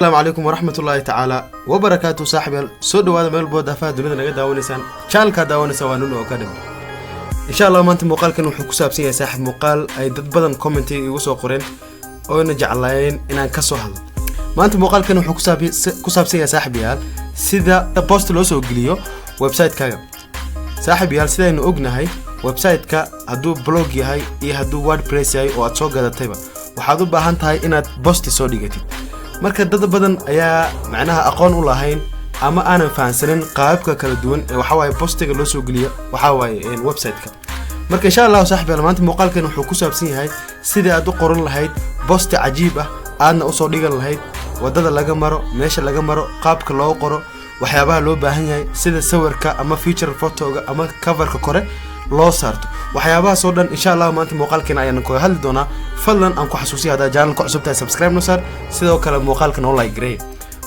Asalaamu calaykum waraxmatullaahi tacaala wabarakaatu. Saaxiibyaal, soo dhawaada meel walbo daafaha dunida naga daawanaysaan. Channelkaa daawanaysa waa Nuno Academy. Insha Allah maanta muuqaalkan wuxuu ku saabsan yahay, saaxiib, muuqaal ay dad badan commentiga igu soo qoreen oona jeclaayeen inaan ka soo hadlo. Maanta muuqaalkan wuxuu ku saabsan yahay, saaxiibyaal, sida post loo soo geliyo website-kaaga. Saaxiib yaal, sidaynu ognahay, website-ka hadduu blog yahay iyo hadduu WordPress yahay oo aad soo gadatayba, waxaad u baahan tahay inaad posti soo dhigatid. Marka dad badan ayaa macnaha aqoon u lahayn ama aanan fahansanin qaababka kala duwan ee waxaa waaye postiga loo soo geliyo waxaa waaye website-ka. Marka insha Allahu, saaxib yaal, maanta muuqaalkan wuxuu ku saabsan yahay sidii aad u qoran lahayd posti cajiib ah, aadna usoo dhigan lahayd, wadada laga maro, meesha laga maro, qaabka loo qoro, waxyaabaha loo baahan yahay, sida sawirka ama feature photoga ama coverka kore loo saarto. Waxyaabahaas oo dhan insha Allah maanta muuqaalkeena ayaan kaga hadli doonaa. Fadlan aan ku xasuusiya, haddaa channel ku cusub tahay, subscribe noo saar, sidoo kale muuqaalka noo like garee.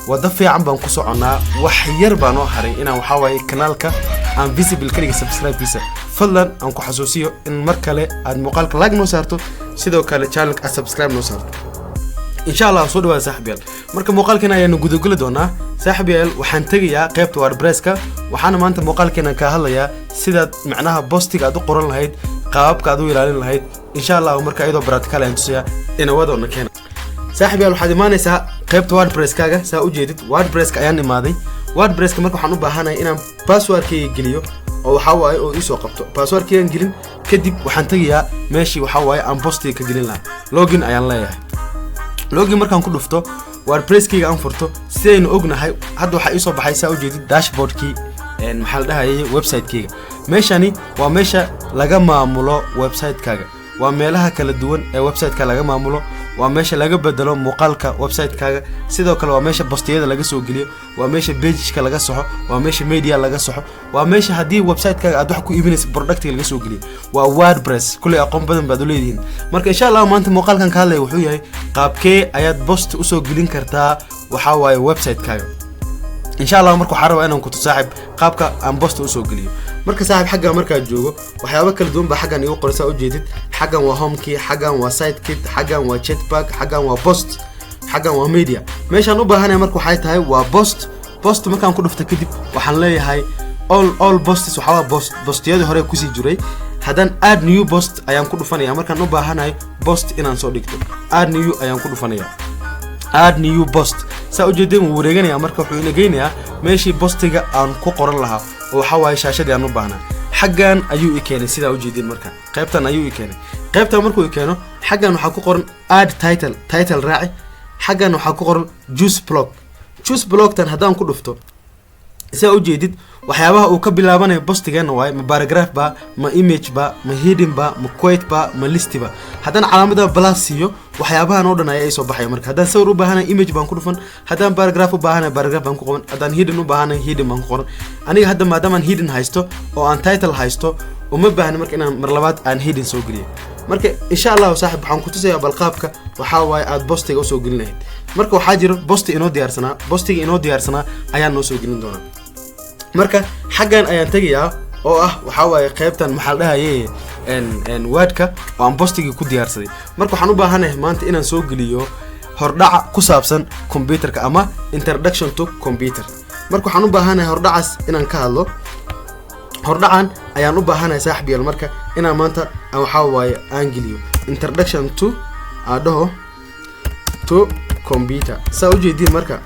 Waddo fiican baan ku soconnaa, wax yar baa noo haray inaan waxaa waaye kanaalka aan visible ka dhiga subscribe-kiisa. Fadlan aan ku xasuusiyo in mar kale aad muuqaalka like noo saarto, sidoo kale channelka aad subscribe noo saarto insha Allah. Soo dhawaada, saaxib yaal. Marka muuqaalkan ayaanu gudageli doonaa. Saaxib yaal, waxaan tegayaa qaybta WordPresska, waxaana maanta muuqaalkeena ka hadlayaa sidaad macnaha postiga aad u qoran lahayd, qaababka aad u ilaalin lahayd insha Allah. Marka iyadoo practical ayaan tusayaa inawadoona keena. Saaxib yaal, waxaad imaanaysaa qaybta WordPresskaaga. Saa u jeedid, WordPresska ayaan imaaday. WordPresska marka waxaan u baahanahay inaan passwordkayga geliyo oo waxaa waaye oo iisoo qabto. Passwordkaygaan gelin kadib, waxaan tegayaa meeshii waxaa waaye aan postiga ka gelin lahaa. Login ayaan leeyahay. Login markaan ku dhufto, WordPresskayga aan furto. Sidaynu ognahay, hadda waxaa iisoo baxay, saa ujeedid, dashboardkii, maxaa la dhahayay, website-kayga. Meeshani waa meesha laga maamulo website-kaaga, waa meelaha kala duwan ee website-ka laga maamulo, waa meesha laga bedelo muuqaalka website-kaaga, sidoo kale waa meesha postiyada laga soo geliyo, waa meesha pageka laga soxo, waa meesha media laga soxo, waa meesha haddii website-kaaga aad wax ku iibinaysa productiga laga soo geliyo. Waa WordPress, kulley aqoon badan baad u leedihiin. Marka insha Allah maanta muuqaalkan ka hadlaya wuxuu yahay qaabkee ayaad post usoo gelin kartaa waxaa waaye website-kaaga insha Allah. Marka waxaa rabaa inaan kuto, saaxib, qaabka aan posta usoo geliyo. Marka saaxib, xaggan markaad joogo, waxyaabo kala duwan baa xaggan igu qoran, saa ujeedid. Xaggan waa homekii, xaggan waa site kit, xaggan waa jetpack, xaggan waa post, xaggan waa media. Meeshaan u baahanaya marka waxay tahay waa post. Post markaan ku dhufto kadib, waxaan leeyahay all posts. Waxaa post postiyadii hore kusii jiray. Haddaan add new post ayaan ku dhufanaya markaan u baahanahay post inaan soo dhigto, add new ayaan ku dhufanaya. Add new post, saa ujeedeen, wuu wareeganaya. Marka wuxuu ina geynayaa meeshii postiga aan ku qoran lahaa oo waxaa waaye shaashadii aan u baahnaa. Xaggan ayuu i keenay, sidaa ujeedeen. Marka qaybtan ayuu i keenay. Qaybtan markuu i keeno, xaggan waxaa ku qoran add title, title raaci. Xaggan waxaa ku qoran choose block. Choose blocktan haddaan ku dhufto, sidaa ujeedid, waxyaabaha uu ka bilaabanayo postigeena waaye: ma paragraph ba, ma image ba, ma heading ba, ma quote ba, ma list ba. Haddaan calaamada plus siiyo, waxyaabahan oo dhan ayaa soo baxaya. Marka haddaan sawir u baahanay, image baan ku dhufan. Haddaan paragraph u baahanay, paragraph baan ku qoran. Haddaan heading u baahanay, heading baan ku qoran. Aniga hadda maadaamaan heading haysto oo aan title haysto, uma baahna marka inaan mar labaad aan heading soo geliyo. Marka insha Allahu, saaxib, waxaan ku tusayaa balqaabka waxaa waaye aad postiga usoo gelin lahayd. Marka waxaa jiro posti inoo diyaarsanaa. Postiga inoo diyaarsanaa ayaan noo soo gelin doonaa. Marka xaggan ayaan tegayaa oo ah waxaa waaye qaybtan, maxaa la dhahaye, Wordka oo aan postigii ku diyaarsaday. Marka waxaan u baahanahay maanta inaan soo geliyo hordhaca ku saabsan computerka ama introduction to computer. Marka waxaan u baahanahay hordhacaas inaan ka hadlo. Hordhacan ayaan u baahanahay, saaxib yaal, marka inaan maanta waxaa waaye aan geliyo introduction to dhaho to computer. Saa ujeediin, marka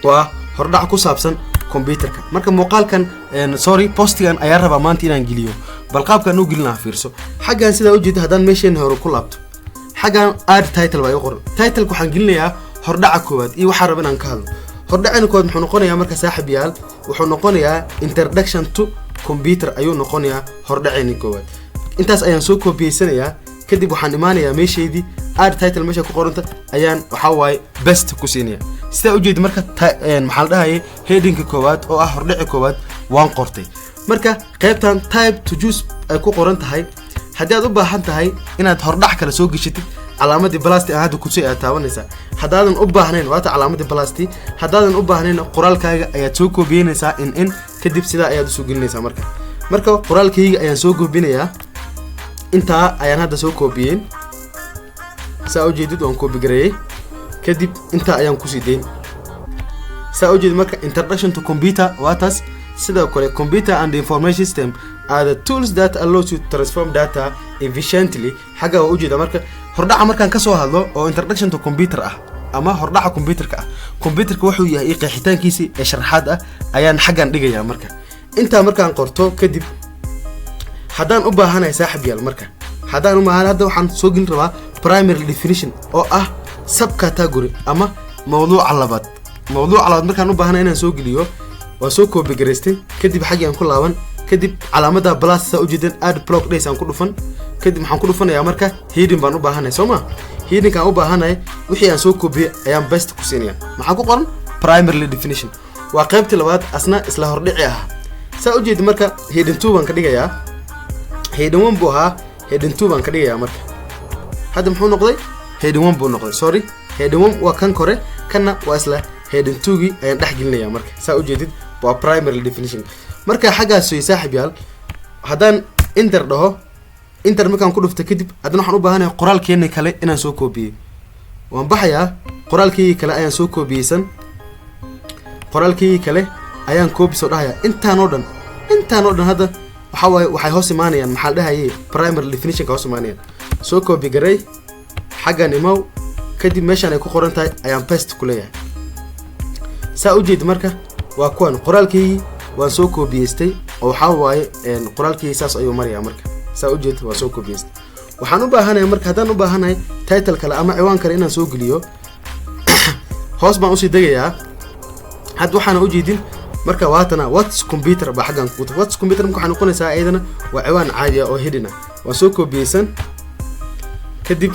waa hordhac ku saabsan computerka. Marka muuqaalkan, sorry, postigan ayaan rabaa maanta inaan geliyo. Bal qaabkaan u gelin lahaa fiirso. Xaggan sidaa ujeeda, haddaan meesheena hore ku laabto, xaggan add title baa iga qoran. Titleka waxaan gelinayaa hordhaca koowaad iyo waxaan raba inaan ka hadlo. Hordhacana koowaad muxuu noqonayaa marka, saaxib yaal? Wuxuu noqonayaa introduction to computer ayuu noqonayaa hordhaceeni koowaad. Intaas ayaan soo koobiyeysanayaa. Kadib waxaan imaanayaa meesheydii add title meesha ku qoranta ayaan waxaa waaye paste ku siinaya. Sidaa ujeedi, marka maxaa la dhahayay, headingka koowaad oo ah hordhaci koowaad waan qortay. Marka qaybtan type to choose ay ku qoran tahay, haddii aad u baahan tahay inaad hordhac kale soo geshatid, calaamadii plusti aan hadda kusay aad taabanaysaa. Haddaadan u baahnayn, waata calaamadii plusti, haddaadan u baahnayn, qoraalkaaga ayaad soo koobiyeynaysaa in kadib sidaa ayaad usoo gelinaysaa. Marka qoraalkayga ayaan soo koobinayaa. Intaa ayaan hadda soo koobiyeen. Saa ujeedid, waan koobi gareeyey. Kadib intaa ayaan kusii dayn. Saa ujeed marka, introduction to computer waa taas. Sidoo kale, computer and information system are the tools that allows you to transform data efficiently. Xagga waa ujeeda. Marka hordhaca markaan kasoo hadlo oo introduction to computer ah ama hordhaca computerka ah, computerka wuxuu yahay iyo qeexitaankiisii ee sharaxaad ah ayaan xaggan dhigayaa. Marka intaa markaan qorto kadib, haddaan u baahanahay, saaxib yaal, marka haddaan u baahan, hadda waxaan soo gelin rabaa primary definition oo ah subcategory ama mawduuca labaad. Mawduuca labaad markaan u baahanay inaan soo geliyo, waa soo copy garaystay. Kadib xaggii aan ku laaban. Kadib calaamada plus, saa ujeedan, add block days aan ku dhufan. Kadib waxaan ku dhufanayaa marka heading baan u baahanay, soo ma? Headingkaan u baahanay, wixii aan soo koobiyey ayaan paste ku siinaya. Maxaa ku qoran? Primary definition waa qaybtii labaad, asna isla hordhici ahaa. Saa ujeedi marka, heading 2 baan ka dhigayaa. Heading 1 buu ahaa, heading 2 baan ka dhigayaa. Marka hadda muxuu noqday? Heading 1 buu noqday. Sorry, heading 1 waa kan kore, kanna waa isla heading 2gii ayaan dhex gelinayaa. Marka saa ujeedid, waa primary definition. Marka xaggaas way, saaxib yaal. Haddaan enter dhaho, enter markaan ku dhufto kadib, haddana waxaan u baahanahay qoraalkeeni kale inaan soo koobiyey. Waan baxayaa, qoraalkeygii kale ayaan soo koobiyeysan. Qoraalkeygii kale ayaan copy soo dhahayaa. Intaan oo dhan hadda waxaa waaye waxay hoos imaanayaan, maxaa la dhahaye, primary definitionka hoos imaanayaan. Soo copy garay, xaggan imow. Kadib meeshaan ay ku qoran tahay ayaan paste ku leeyahay. Saa ujeedi marka, waa kuwan qoraalkeygii waan soo koobiyeystay oo waxaa waaye qoraalkeygii saas ayuu marayaa. Marka saa ujeed, waa soo koobiyeystay. Waxaan u baahanahay marka, haddaan u baahanahay title kale ama ciwaan kale inaan soo geliyo, hoos baan usii degayaa. Hadda waxaana ujeedin marka, waatana what's computer baa xaggan kugu. What's computer marka waxay noqonaysaa iyadana waa ciwaan caadi ah oo heading ah. Waan soo koobiyeysan. Kadib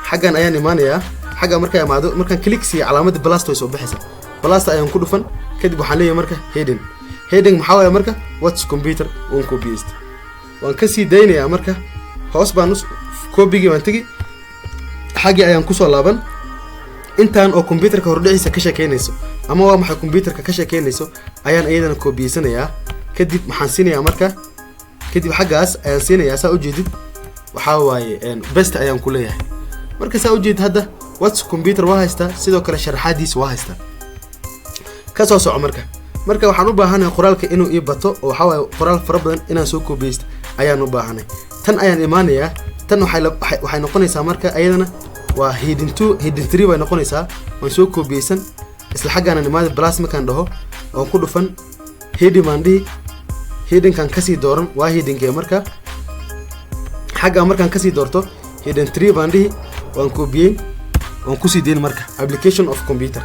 xaggan ayaan imaanayaa. Xagga markaa imaado, markaan click siiya, calaamadda plusta way soo baxaysaa. Plusta ayaan ku dhufan. Kadib waxaan leeyahay marka heading. Heading maxaa waaya marka? What's computer waan koobiyeysta. Waan kasii daynayaa. Marka hoos baan koobigii baan tegi, xaggii ayaan kusoo laaban. Intaan oo computerka hordhiciisa ka sheekeynayso ama waa maxay computerka ka sheekeynayso ayaan iyadana koobiyeysanayaa. Kadib maxaan siinayaa marka? Kadib xaggaas ayaan siinayaa. Saa ujeedid, waxaa waaye paste ayaan ku leeyahay. Marka saa ujeedid, hadda what's computer waa haystaa, sidoo kale sharaxaadiisa waa haystaa. Ka soo soco. Marka waxaan u baahanahay qoraalka inuu ii bato oo waxaa waaye qoraal fara badan inaan soo koobiyeysto ayaan u baahanay. Tan ayaan imaanayaa. Tan waxay noqonaysaa marka ayadana waa heading 2, heading 3 bay noqonaysaa. Waan soo koobiyeysan. Isla xaggaanan imaada. Plus markaan dhaho oon ku dhufan, heading baan dhihi. Headingkan kasii dooran waa headingkee? Marka xaggaa markaan kasii doorto, heading 3 baan dhihi. Waan koobiyeyn, waan kusii dayn. Marka application of computer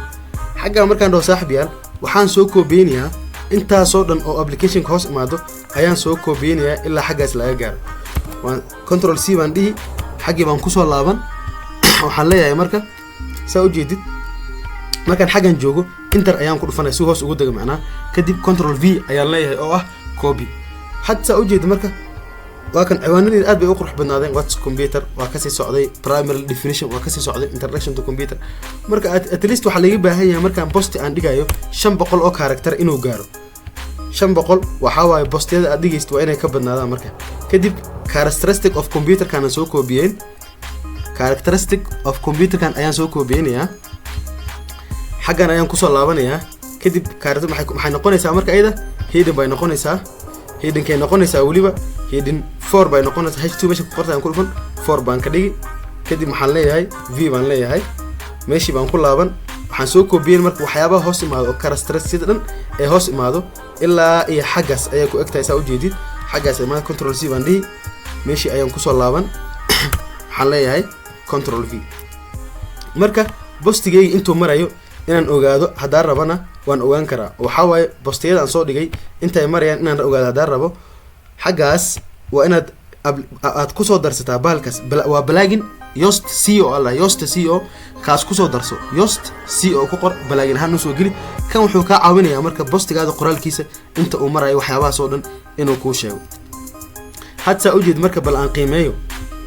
xaggaa markaan dhaho, saaxib yaal, waxaan soo koobiyeynayaa intaasoo dhan oo applicationka hoos imaado ayaan soo koobiyeynayaa ilaa xaggaas laga gaaro. Waan control C baan dhihi, xaggii baan kusoo laaban. Waxaan leeyahay marka, saa ujeedid, markaan xaggan joogo, enter ayaan ku dhufanaya si hoos ugu dego macnaha. Kadib control V ayaan leeyahay oo ah copy. Had saa ujeedid marka, waa kan ciwaanadeeda aad bay u qurux badnaadeen. What's computer waa kasii socday, primary definition waa kasii socday, introduction to computer. Marka at least waxaa laga baahan yahay markaan posti aan dhigayo 500 oo character inuu gaaro. 500 waxaa waaye postiyada aad dhigaysid waa inay ka badnaadaan. Marka kadib characteristic of computerkan aan soo koobiyeyn. Characteristic of computerkan ayaan soo koobiyeynayaa. Xaggan ayaan kusoo laabanayaa. Kadib maxay noqonaysaa marka? Ayada heading bay noqonaysaa. Headingkay noqonaysaa weliba heading 4 bay noqonaysaa. H2 meesha ku qortay aan ku dhufan, 4 baan ka dhigi. Kadib waxaan leeyahay V baan leeyahay. Meeshii baan ku laaban. Waxaan soo koobiyen marka waxyaabaha hoos imaado oo characteristic dhan ee hoos imaado ilaa iyo xaggaas ayay ku egtahay. Saa ujeedid, xaggaas imaado, control C baan dhihi. Meeshii ayaan kusoo laaban. Waxaan leeyahay control V. Marka postigeyga intuu marayo inaan ogaado haddaan rabana, waan ogaan karaa. Waxaa waaye postiyada aan soo dhigay intay marayaan inaan ogaado haddaan rabo, xaggaas waa inaad aad kusoo darsataa bahalkaas. Waa plugin Yoast SEO alla, Yoast SEO kaas kusoo darso. Yoast SEO ku qor, plugin ahaan usoo geli. Kan wuxuu kaa caawinayaa marka postigaada qoraalkiisa inta uu marayo, waxyaabahaas oo dhan inuu kuu sheego. Had saa ujeed marka, bal aan qiimeeyo.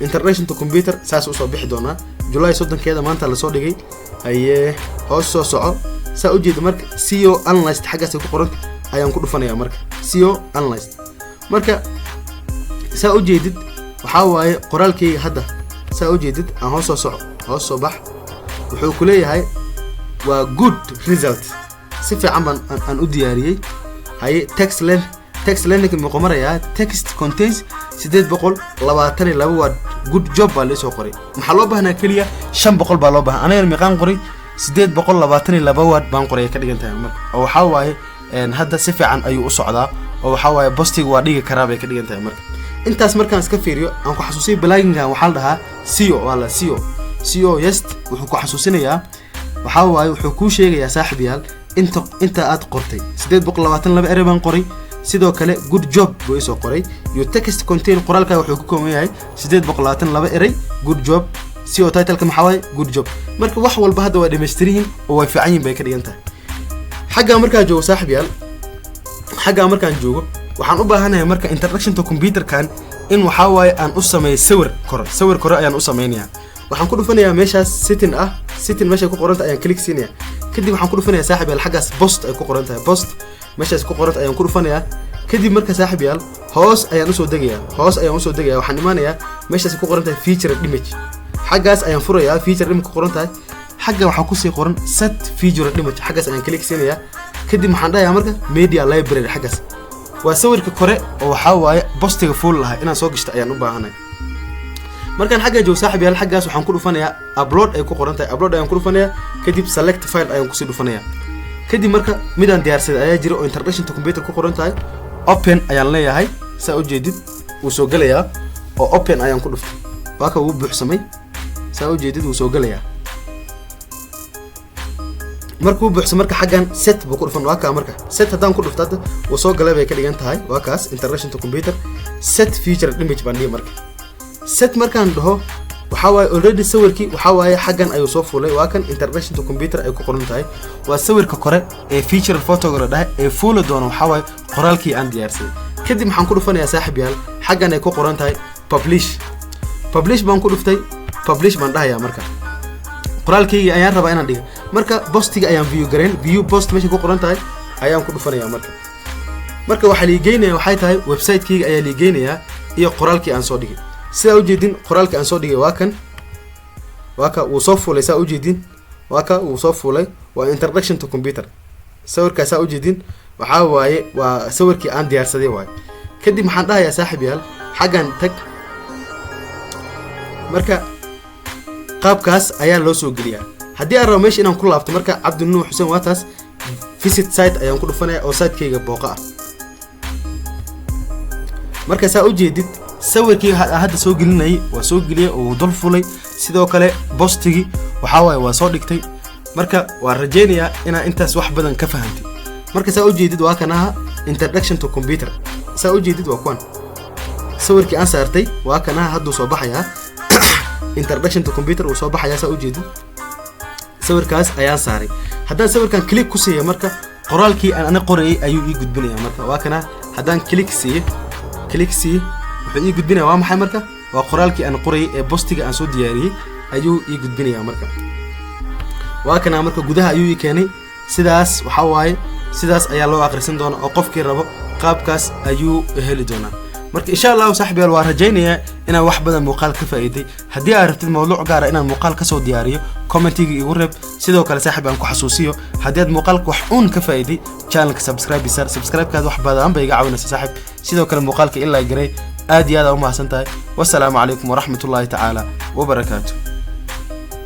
Introduction to computer saas usoo bixi doonaa. July 30-keeda maanta lasoo dhigay. Hayee, hoos soo soco. Saa ujeeda marka, SEO analyst xaggaasay ku qoranta ayaan ku dhufanayaa. Marka SEO analyst, marka saa ujeedid, waxaa waaye qoraalkeyga hadda. Saa ujeedid, aan hoos soo soco, hoos soo bax. Wuxuu ku leeyahay Waa good result, si fiican baan aan u diyaariyey. Haye, text length, text length muxuu marayaa? Text contains 822. Waa good job baa laisoo qoray. Maxaa loo baahnaa? Keliya 500 baa loo baahnaa. Anigana meeqaan qoray? 822 word baan qoray, ay ka dhigan tahay marka. Oo waxaa waaye hadda si fiican ayuu u socdaa, oo waxaa waaye postiga waa dhigi karaa bay ka dhigan tahay. Marka intaas markaan iska fiiriyo, aan ku xasuusiyo, pluginkan waxaa la dhahaa SEO, waa la SEO, SEO Yoast. Wuxuu ku xasuusinayaa, waxaa waaye, wuxuu kuu sheegayaa, saaxib yaal, inta aad qortay. 822 erey baan qoray. Sidoo kale good job buu isoo qoray iyo text contain, qoraalkaa wuxuu ku kooban yahay 822 erey. Good job. SEO titleka maxaa waaye? Good job. Marka wax walba hadda waa dhammaystiran yihiin oo way fiican yihin bay ka dhigan tahay. Xaggaa markaa joogo, saaxib yaal, xaggaa markaan joogo, waxaan u baahanahay marka introduction to computerkan in waxaa waaye aan u sameeyo sawir kore. Sawir kore ayaan u sameynayaa. Waxaan ku dhufanayaa meeshaas setting ah, setting meeshay ku qoranta ayaan click siinaya. Kadib waxaan ku dhufanayaa, saaxib yaal, xaggaas post ay ku qoran tahay. Post meeshaas ku qoranta ayaan ku dhufanayaa. Kadib marka, saaxib yaal, hoos ayaan usoo degayaa, hoos ayaan usoo degaya. Waxaan imaanayaa meeshaas ku qoran tahay featured image. Xaggaas ayaan furayaa, featured image ku qoran tahay. Xagga waxaa kusii qoran set featured image. Xaggaas ayaan click siinayaa. Kadib waxaan dhahayaa marka media library. Xaggaas waa sawirka kore oo waxaa waaye postiga fuul lahaa inaan soo gashto ayaan u baahanay. Markaan xaggan joogo, saaxib yaal, xaggaas waxaan ku dhufanayaa upload ay ku qoran tahay. Upload ayaan ku dhufanayaa. Kadib select file ayaan kusii dhufanayaa. Kadib marka midaan diyaarsaday ayaa jira oo introduction to computer ku qoran tahay. Open ayaan leeyahay. Saa ujeedid, wuu soo gelayaa oo open ayaan ku dhuftay. Waa ka, wuu buuxsamay. Saa ujeedid, wuu soo gelayaa. Markuu buuxso marka, xaggan set buu ku dhufan. Waa kaa. Marka set haddaan ku dhufto, hadda wuu soo galay bay ka dhigan tahay. Waa kaas introduction to computer. Set featured image baan dhihi. Marka set markaan dhaho, waxaa waaye already sawirkii waxaa waaye xaggan ayuu soo fuulay. Waa kan, introduction to computer ay ku qoran tahay. Waa sawirka kore ee featured photoga la dhahay ee fuuli doono, waxaa waaye qoraalkii aan diyaarsaday. Kadib waxaan ku dhufanayaa, saaxib yaal, xaggan ay ku qoran tahay publish. Publish baan ku dhuftay. Publish baan dhahayaa. Marka qoraalkayga ayaan rabaa inaan dhiga. Marka postiga ayaan view garayn. View post meesha ku qoran tahay ayaan ku dhufanayaa. Marka waxaa liigeynaya, waxay tahay, website-kayga ayaa liigeynayaa iyo qoraalkii aan soo dhigay. Sidaa ujeedin, qoraalkii aan soo dhigay waa kan, waa ka, wuu soo fuulay. Saa ujeedin, waa ka, wuu soo fuulay. Waa introduction to computer. Sawirkaa saa ujeedin, waxaa waaye waa sawirkii aan diyaarsaday waaye. Kadib maxaan dhahayaa, saaxib yaal? Xaggan tag. Marka qaabkaas ayaa loo soo geliyaa. Haddii aan rabo meesha inaan ku laabto, marka Cabdinuur Xuseen waa taas, visit site ayaan ku dhufanaya oo sitekayga booqa ah. Marka saa ujeedid, sawirkii hadda soo gelinayay waa soo geliyay oo wuu dul fulay. Sidoo kale postigii waxaa waaye waa soo dhigtay. Marka waan rajaynayaa inaa intaas wax badan ka fahantay. Marka saa ujeedid, waa kan aha introduction to computer. Saa ujeedid, waa kuwan sawirkii aan saartay. Waa kan aha, hadduu soo baxayaa. Introduction to computer wuu soo baxayaa. Saa ujeedid, sawirkaas ayaan saaray. Haddaan sawirkan click ku siiya, marka qoraalkii aan ana qorayay ayuu ii gudbinaya. Marka waa kana, haddaan click siiyo, click siiyo, wuxuu ii gudbinaya waa maxay? Marka waa qoraalkii aan qorayay ee postiga aan soo diyaariyey ayuu ii gudbinaya. Marka waa kana, marka gudaha ayuu ii keenay. Sidaas waxaa waaye, sidaas ayaa loo akhrisan doona oo qofkii rabo qaabkaas ayuu heli doonaa. Marka insha Allahu, saaxibayaal, waa rajaynayaa inaan wax badan muuqaal ka faa'iiday. Haddii aad rabtid mawduuc gaara inaan muuqaal kasoo diyaariyo, commentiga igu reeb. Sidoo kale, saaxib, aan ku xasuusiyo, haddii aad muuqaalka wax uun ka faa'iiday, channelka subscribe sar. Subscribe-kaad wax badan bay iga caawinaysa, saaxib. Sidoo kale muuqaalka ilaa garay. Aad iyo aad aa u mahadsan tahay. Wasalaamu calaykum waraxmatullaahi tacaala wabarakaatu.